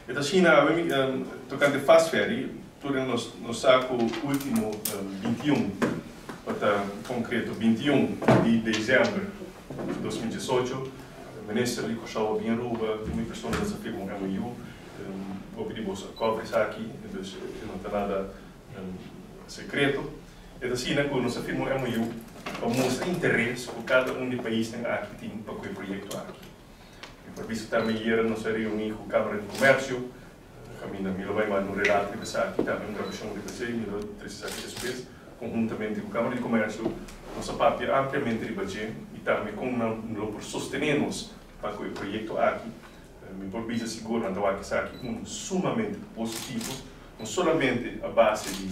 E ta asina tocante fast ferry, tur nos sa cu ultimo 21, pa ta concreto 21 di december di 2018, minister di Corsou a bin Aruba, tin mil persona ta firma un MOU, hopi di boso a cover esaki, dus no ta nada secreto. E ta asina cu nos a firma un MOU pa mustra interes cu cada un di paisnan aki tin pa cu e proyecto aki. Mi por bisa tambe ayera nos a reuni cu Camara di Comercio, caminda mi lo bay manda un relato riba esaki, tambe un grabacion riba esey, mi lo trece esaki despues, conhuntamente cu Camara di Comercio nos a papia ampliamente riba dje y tambe con nan lo por sostene nos pa cu e proyecto aki. Mi por bisa sigur nan ta wak esaki un sumamente positivo, no solamente a base di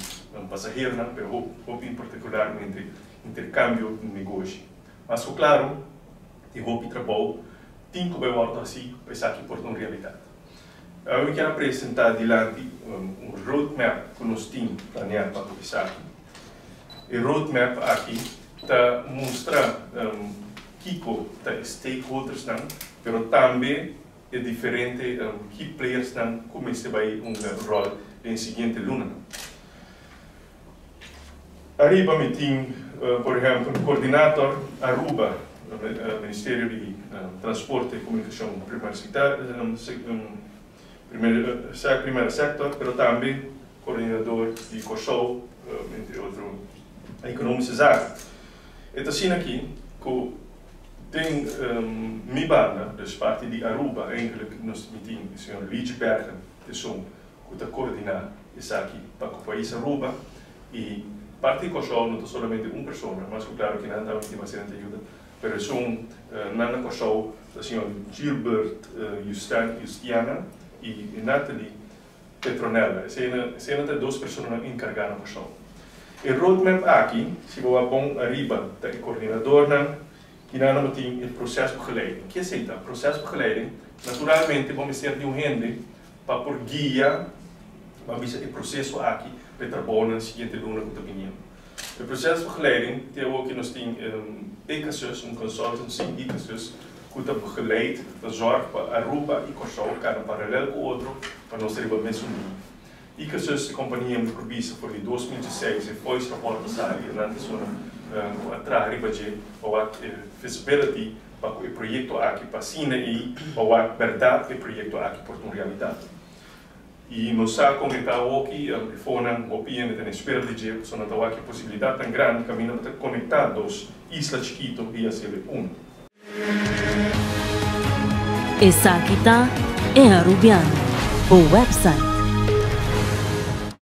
pasaheronan, pero hopi particularmente intercambio di negoshi. Mas cu claro, tin hopi trabou tin cu bay wordo haci pa esaki por ta un realidad. Awe mi kier a presenta dilanti un roadmap cu nos tin planea pa cu esaki. E roadmap aki ta mustra kico ta e stakeholdersnan, pero tambe e diferente key playersnan cu mester bay hunga rol den e siguiente lunanan. Ariba mi tin, por ehempel, coordinator Aruba, Ministerio di Transporte y Comunicacion Primer Sector, pero tambe coordinador di Corsou, entre otro, Economische Zaken. E ta asina aki cu den mi banda, dus parti di Aruba, eigenlijk nos mi tin e señor Luigi Bergen, esun cu ta coordina esaki pa cu pais Aruba y parti di Corsou no ta solamente un persona, mas cu claro kinan tambe tin mas hende ta yuda, pero esun nan na Corsou ta señor Gilbert Justiana y Natalie Petronella, eseynan ta e dos personanan encarga na Corsou. E roadmap aki, si bo wak bon ariba ta e coordinadornan, kinan nan bo tin e procesbegeleiding. Ke esey ta? Procesbegeleiding, naturalmente bo mester di un hende pa por guia, ban bisa e proceso aki pa e trabounan siguiente luna cu ta biniendo. E procesbegeleiding te awor cu nos tin Ecasus, un consultancy Ecasus, cu ta begeleid, ta zorg pa Aruba y Corsou cana paralel cu otro pa nos ta riba mesun liña. Ecasus e compania mi por bisa for di 2016 e voice rapport a sali y nan ta sona cu a traha riba dje pa wak e feasibility pa cu e proyecto aki pa asina y pa wak berdad e proyecto aki por ta un realidad. Y nos sa con e ta awoki, e fonan hopi hende ta na espera di dje pasobra nan ta wak e posibilidad tan grandi caminda pa ta conecta dos isla chikito y haciele un. Esaki ta E Arubiano, bo website.